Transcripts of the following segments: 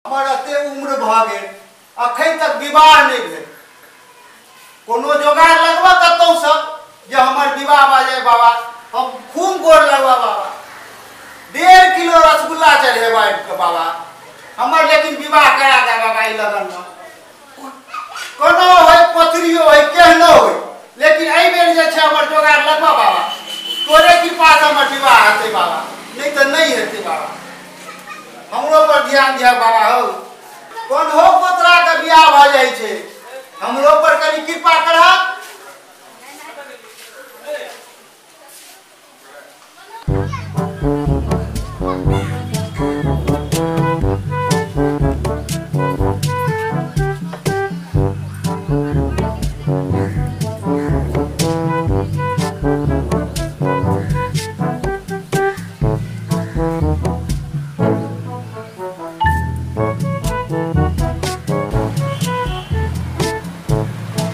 हमर एते उम्र भऽ गेल, अखन तक विवाह नहि भेल। कोनो जोगाड़ लगबऽ कतहुसँ जे हमर विवाह भऽ जाय बाबा, हम खूब गोर लगबा बाबा। 1.5 किलो रसगुल्ला चढ़ेबा आबि कऽ बाबा हमर, लेकिन विवाह करा दे बाबा ई लगनमे। कोनो होय, पथरियो होय, केहनो होय, लेकिन एहि बेर जे छै हमर जोगाड़ लगबा बाबा। तोरे कृपासँ हमर विवाह हेतै बाबा, नहि तऽ नहि हेतै बाबा। हमरो पर ध्यान दिअ बाबा हौ। कोन हो पोतराके बियाह भऽ जाइ छै, हमरो पर कनि कृपा करह।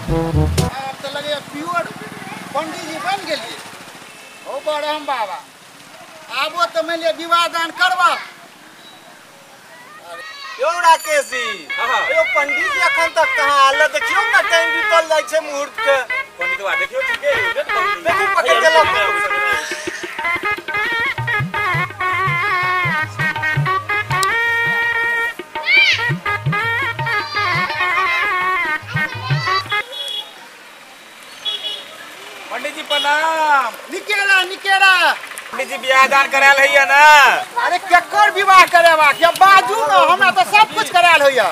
आब तऽ लगैया प्योर पंडीजी बनि गेलियै हो बरहम बाबा। आबो तऽ मानि लिअ विवाह दान करबा। यौ राकेश जी, यौ पंडित जी अखन तक कहाँ आयल? देखियौ ने टाइम बीतल जाइ छै मुहूर्त के। पंडितवा देखियौ ठीके, देखू पकड़ के लऽ। पंडित जी प्रणाम। निकेरा निकेरा। पंडित जी बियाह दान करायल हैया ना? अरे केकर विवाह करेबाक या बाजू न, हमरा तऽ सब कुछ करायल होइया।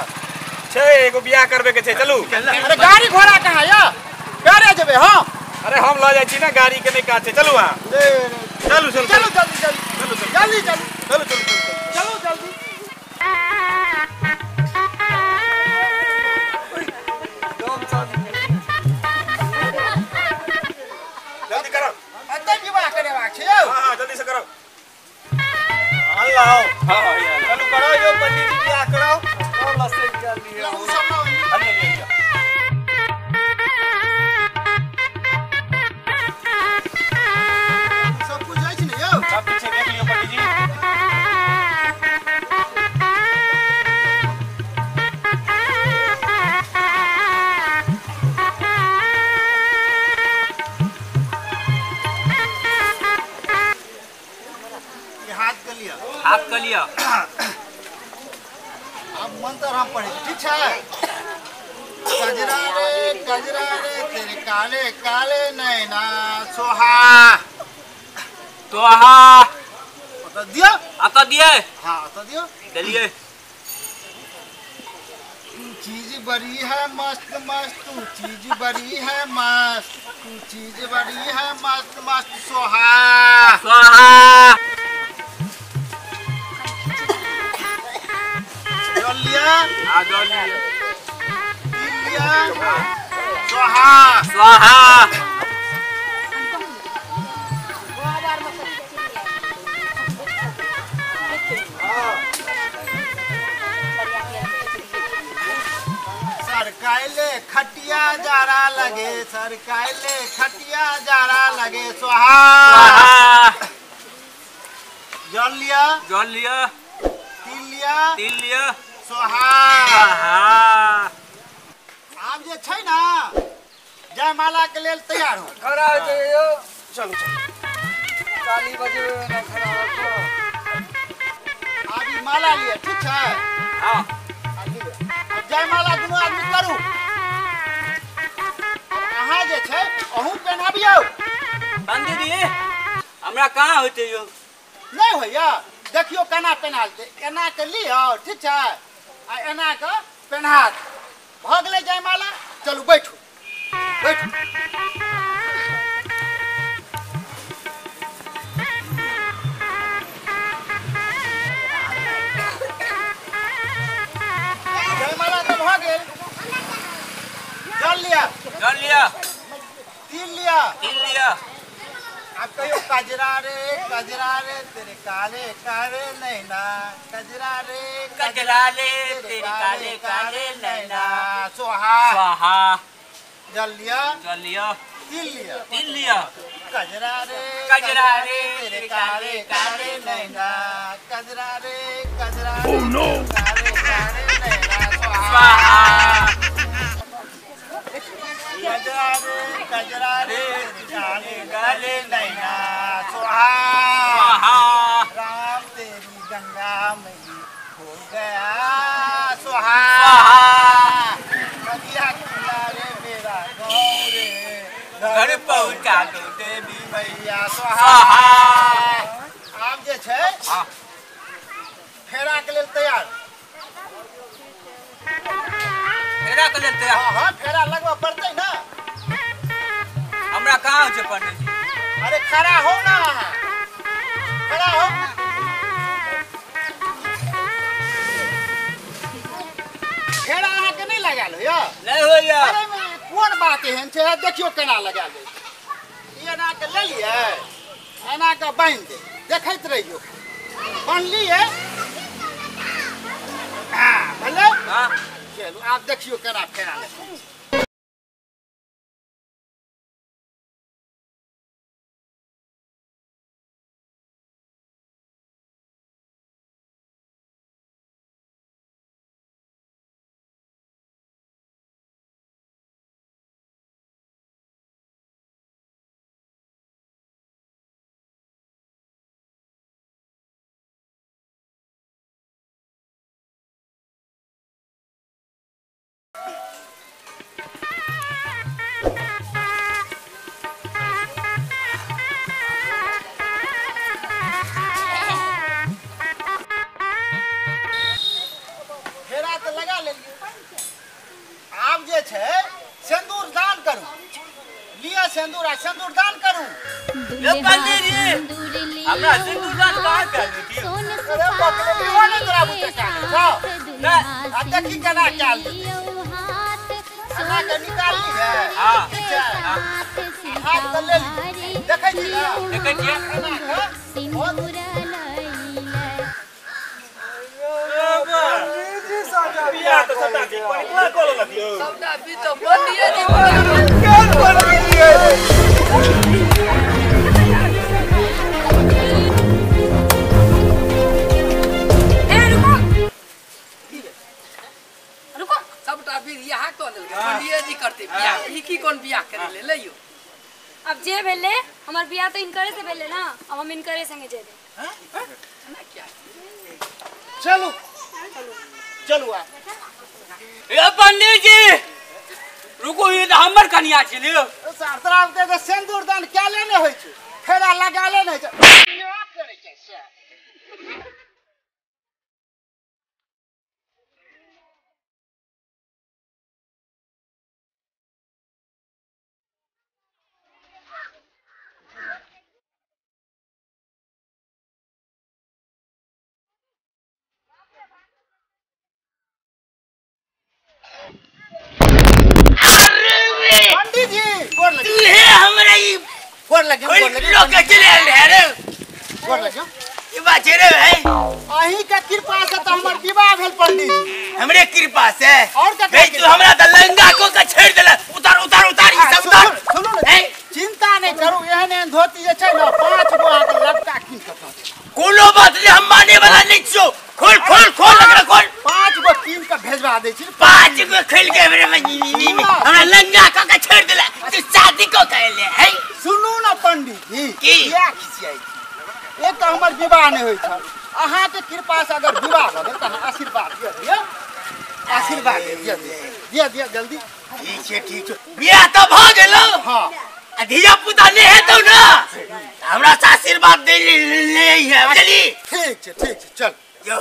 छै एगो बियाह करबे के छै, चलू। अरे गाड़ी घोड़ा कहाँ या? पैरे जेबै हम। अरे हम लऽ जाइ छी ना, गाड़ी के नहि काज छै, चलू अहाँ। चलू चलू चलू जल्दी जल्दी चलू चलू जल्दी चलू चलू चलू चलू जल्दी। जल्दी करो। एतै विवाह करेबाक छै यौ? हाँ हाँ जल्दी से करो। अल्लाह हाँ हाँ चलू करो यौ पंडित जी बियाह करो। लसक गेल। उ सब ना। सब कुछ जाइ छै ने यौ? सब कुछ देख लियौ पंडित जी। ई हाथ के लिअ, हाथ के लिअ। अब मंत्र हम पढ़ै छी, ठीक छै? कजरा रे कजरा रे तेरे काले काले नैना सोहा तोहा। ओतऽ दियौ। अतऽ दियै? हाँ ओतऽ दियौ। देलियै। तू चीज बड़ी है मस्त मस्त, तू चीज बड़ी है मस्त, तू चीज बड़ी है मस्त मस्त सोहा सोहा। जल लिया। हाँ जल लिया। तिल लिया सोहा स्वाहा। सरकाइले खटिया जारा लगे, सरकाइले खटिया जारा लगे सोहा। स्वाहा। जल लिया। जल लिया। तिल लिया। तिल लिया। सोहा। स्वाहा। आब जे छै ना जयमाला के लेल तैयार हो। खड़ा हो जाइयो। चलू चलू ताली बजेबै ना, खड़ा हो। आब ई माला लिअ, ठीक छै? हाँ। आब जयमाला दुनू आदमी करू। अहाँ जे छै अहूँ पहनाबियौ। पंडित जी हमरा कहाँ होइते यौ? नहि होइया? देखियौ केना पहनाल छै। एना के लिअ, ठीक छै? आ एना के पहना भऽ गेलै जयमाला। चलू बैठू बैठू। जयमाला तऽ भऽ गेल। जल लिअ। जल लिअ। तिल लिअ। तिल लिअ। आब कहियो कजरा रे कजरा रे तेरे काले काले नैना, कजरा रे कजरा रे तेरे काले काले नैना सोहा स्वाहा। जल लिअ। जल लिअ। तिल लिअ। तिल लिअ। कजरा रे कजरा रे तेरे काले काले नैना, कजरा रे कजरा रे। Oh no. काले काले स्वाहा। आब जे छै फेरा के लेल तैयार। फेरा के लेल तैयार? हां, फेरा लगबऽ पड़तै ना। हमरा कहाँ होइ छै पंडित जी? अरे खड़ा हो ना, खड़ा हो। फेरा अहाँ के नहीं लगायल होइया? नहीं होइया। अरे कोन बात एहन छै, देखियो केना लगायल होइ। ई एना के लेलियै, एना के बान्हि दे, देखैत रहियो। बान्हलियै? हाँ, भेलै? हाँ। चलू आब देखियो केना फेरा लगबै। आब जे छै सिंदूर दान करू, लिअ सिंदूर आ सिंदूर दान करू। पंडित जी हमरा सिंदूर दान कहाँ कयल? अरे बकले विवाह नहि तोरा बुते कयल छौ। आ देखी केना कयल जेतै। एना के निकाल लिहे। हां, ठीक छै, हाथ तऽ ले लिहे। देखै छी ना? देखै छियै। एना के बियाह तऽ सबटा ठीक कोना कऽ लेलक यौ? सबटा बीत तऽ पंडिये जी केहन पंडित जी? ए रुको रुको, सबटा बीत इएह कऽ लेलकै। पंडिये जी करतै बियाह, ई की कोन बियाह करै ले लइयो। अब जे भेलै हमर बियाह तऽ इनकरे से भेलै ना, अब हम इनकरे संगे जेबै। हां, ना क्या? चलू चलू आ। ए पंडित जी रुको, ई तऽ हमर कनिया छी लियो। तोरा के सिंदूर दान कयले नहि होइ छै, फेरा लगाले नहि होइ छै। करै छै से। पंडित जी गोर लगे। तुहे हमरा ई गोर लगे, गोर लगे। लोक के चले आयल रहे रे। गोर लगे। ई बात छै रे भाई। अहीं के कृपा से तऽ हमर विवाह भेल पंडित जी। हमरे कृपा से? और ककरा? भाई तू हमरा तऽ लंगा को के छोड़ देला। उतार उतार उतार ई सब उतार। सुनू ने, चिंता नहि करू, एहन एहन धोती जे छै ने 5 गो अहाँके लटका कीन के दऽ देब। कोनो बात नहीं, हम माने वाला नहीं छियो। खोल खोल खोल एकरा खोल। 5 गो कीन के भेजवा दै छी। 5 गो खोल के हमरा लंगा क के छोड़ देला। तू शादी को कैले है? सुनू ना पंडित जी, किया खिसियाइ छी? एक तऽ हमर विवाह नहि होइ छल, अहाँके कृपा से अगर विवाह भऽ गेल तऽ अहाँ आशीर्वाद दिअ, दिअ आशीर्वाद दिअ, दिअ दिअ जल्दी। ठीक छै ठीक छै, बियाह तऽ भऽ गेलौ। हां, आ धिया पुता नहि हेतौ ना, हमरा से आशीर्वाद दे ले है, बुझली? ठीक छै ठीक छै, चल जो।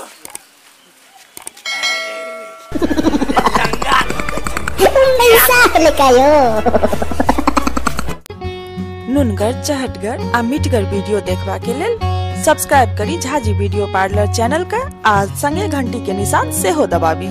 नुनगर चहटगर आ मिठगर वीडियो देखबा के लेल सब्सक्राइब करी झाजी वीडियो पार्लर चैनल का आ संगे घंटी के निशान सेहो दबाबी।